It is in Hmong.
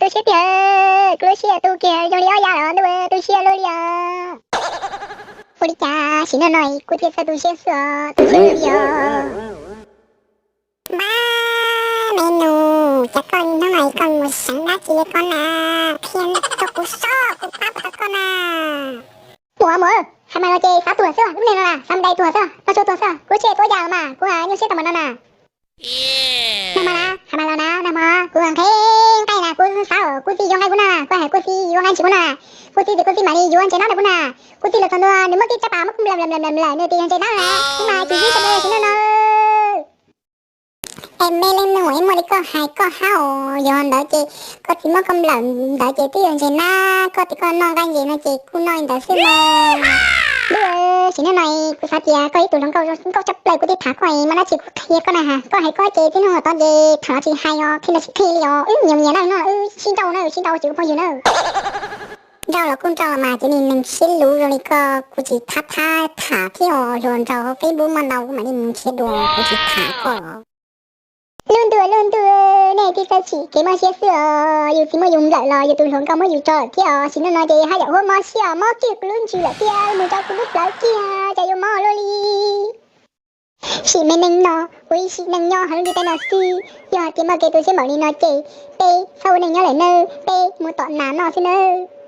Tu siab tiag, kuv lub siab tu kiag zoo li ob yav los ntuj, tu siab luaj li os. Ua li cas sim neej no kuv thiaj txawj tu siab xwb os, tu siab luaj li os. Npab me nus, cas koj hnub no koj mus seev dab tsi li koj na? Qhia rau kuv sob, kuv pab puas tau koj na. Ua mos, hais mas los ces xav tuag xwb, lub neej no na xav mus dai tuag xwb, los tsuas tuag xwb, kuv tsis tuaj yam los mas kuv nyuaj siab tau mas no na. Nag hmo na, hais mas los na, nag hmo kuv nqhis nqaij na, kuv xav kuv txiv yuav nqaij kuv na, kuv hais kuv txiv yuav nqaij ntsis kuv na, kuv txiv txawm kuv txiv mam li yuav ntses nab rau kuv na. Kuv txiv los txog ntua nws muab kib tsab pas muab kuv nplawm nplawm nplawm nplawm nplawm nws tias yog ntses nab na, kuv mas tsis yog ntses nab li no. Es me leej nus, es muaj li koj hais koj hab os, yog ntawd ces koj txiv muab koj nplawm ntawd ces twb yog ntses nab, koj tias koj noj nqaij ntses no ces kuj noj li ntawd xwb mas. Ntuj, sim neej no kuv xav tias koj ib tug hluas nkauj zoo nkauj tshaj plaws, kuv thiaj tham koj, mas dab tsi kuv qhia koj na has, koj hais koj ces tib neeg los tod ces tham los tsis hais os, qhia los tsis qhia li os, wb nyias nyias neej no wb sib nrauj na, sib nrauj tsis ua phooj ywg na. Nrauj los kuj nrauj los mas, cov niag neeg siab luv zoo li koj kuv tsis thab thab tham thiab os, hluas nraug hauv Facebook muaj ntau kuv mam li mus nrhiav dua, kuv tsis tham koj. Lub ntuj lub ntuj, nej tib txawj tsim kev mob siab xwb os, yus txiv muab yus nplawm los yus tus hluas nkauj muab yus tso lawm thiab os, sim neej no ces haj yam huab mob siab os, mob kiag kuv lub ntsws lawm thiab mus rau kuv lub plawv kiag, cas yuav mob luaj li. Sim me neej no, kuv ib sim neej nyob hauv lub ntiaj teb no xwb, yog hais tias muaj kev tu siab npaum li no ces peb txhob ua neej nyob lawm nawb, peb mus tom nas noj xwb nawb.